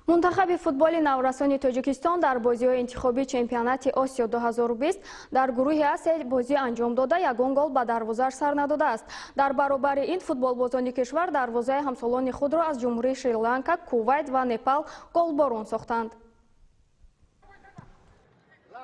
Мунтахаби футболи наврасони Тоҷикистон дар бозиҳои интихобии чемпионати Осиё 2020 дар гурӯҳи А се бозӣ анҷом дода, ягон гол ба дарвозааш сар надодааст. Дар баробари ин футболбозони кишвар дарвозаи ҳамсолони худро аз Ҷумҳурии Шри-Ланка, Кувайт ва Непал голборон сохтанд.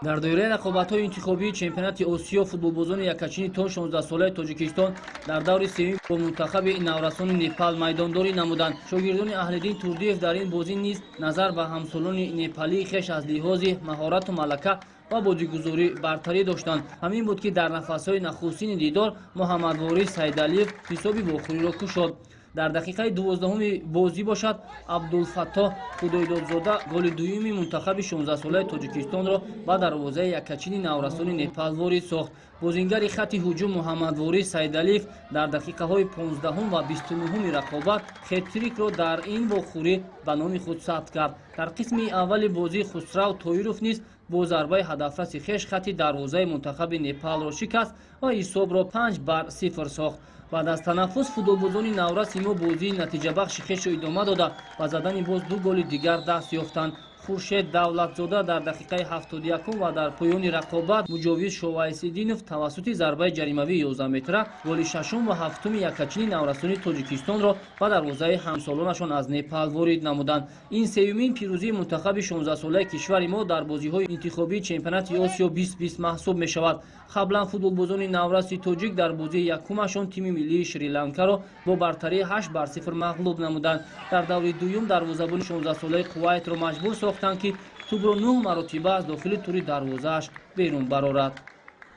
Дар доираи рақобатҳои интихобии чемпионати Осиё футболбозони якачини то 16-солаи Тоҷикистон дар даври сеюм бо мунтахаби наврасони Непал майдондорӣ намуданд. Шогирдони Аҳлиддин Турдиев дар ин бозӣ низ назар ба ҳамсолони непалии хеш аз лиҳози маҳорату малака ва бозигузорӣ бартарӣ доштанд. Ҳамин буд, ки дар нафасҳои нахустини дидор Муҳаммадворис Сайдалиев ҳисоби вохӯриро кушод. Дар дақиқаи 12-уми бозӣ бошад, Абдулфаттоҳ Худойдодзода голи дуюми мунтахаби 16-солаи Тоҷикистонро ба дарвозаи якачини наврасони Непал ворид сохт. Бозингари хатти ҳуҷум Муҳаммадворис Сайдалиев дар дақиқаҳои 15-ум ва 29-уми рақобат хет-трикро дар ин вохӯрӣ ба номи худ сабт кард. Дар қисми аввали бозӣ Хусрав Тоиров низ бо зарбаи ҳадафраси хеш хатти дарвозаи мунтахаби Непалро шикаст ва ҳисобро 5-0 сохт. Баъд аз танаффус футболбозони навраси мо бозии натиҷабахши хешро идома дода, ба задани боз ду голи дигар даст ёфтанд. Хуршед Давлатзода дар дақиқаи 71 ва дар поёни рақобат Муҷовиз Шовайсиддинов тавассути зарбаи ҷаримавии 11 метра голи шашум ва ҳафтуми якачини наврасони Тоҷикистонро ба дарвозаи ҳамсолонашон аз Непал ворид намуданд. Ин сеюмин пирӯзии мунтахаби 16-солаи кишвари мо дар бозиҳои интихобии чемпионати Осиё 2020 маҳсуб мешавад. Қаблан футболбозони навраси тоҷик дар бозии якумашон тими миллии Шри-Ланкаро бо бартарии 8-0 мағлуб намуданд. Дар даври дуюм дарвозабони 16-солаи Кувайтро маҷбур сохтанд, ки тӯбро 9 маротиба аз дохили тури дарвозааш берун барорад.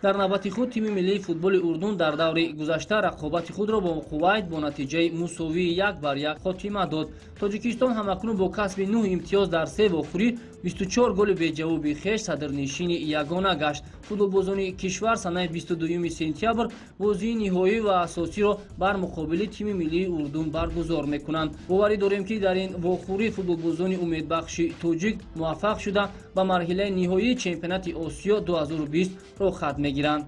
Дар навбати худ тими миллии футболи Урдун дар даври гузашта рақобати худро бо Кувайт бо натиҷаи мусовии 1-1 хотима дод. Тоҷикистон ҳамакнун бо касби 9 имтиёз дар се вохӯрӣ, 24 голи беҷавоби хеш садрнишини ягона гашт. Футболбозони кишвар санаи 22 сентябр бозии ниҳоӣ ва асосиро бар муқобили тими миллии Урдун баргузор мекунанд. Боварӣ дорем, ки дар ин вохӯрӣ футболбозони умедбахши тоҷик муваффақ шуда, ба марҳилаи ниҳоии чемпионати Осиё 2020 роҳхат мегиранд.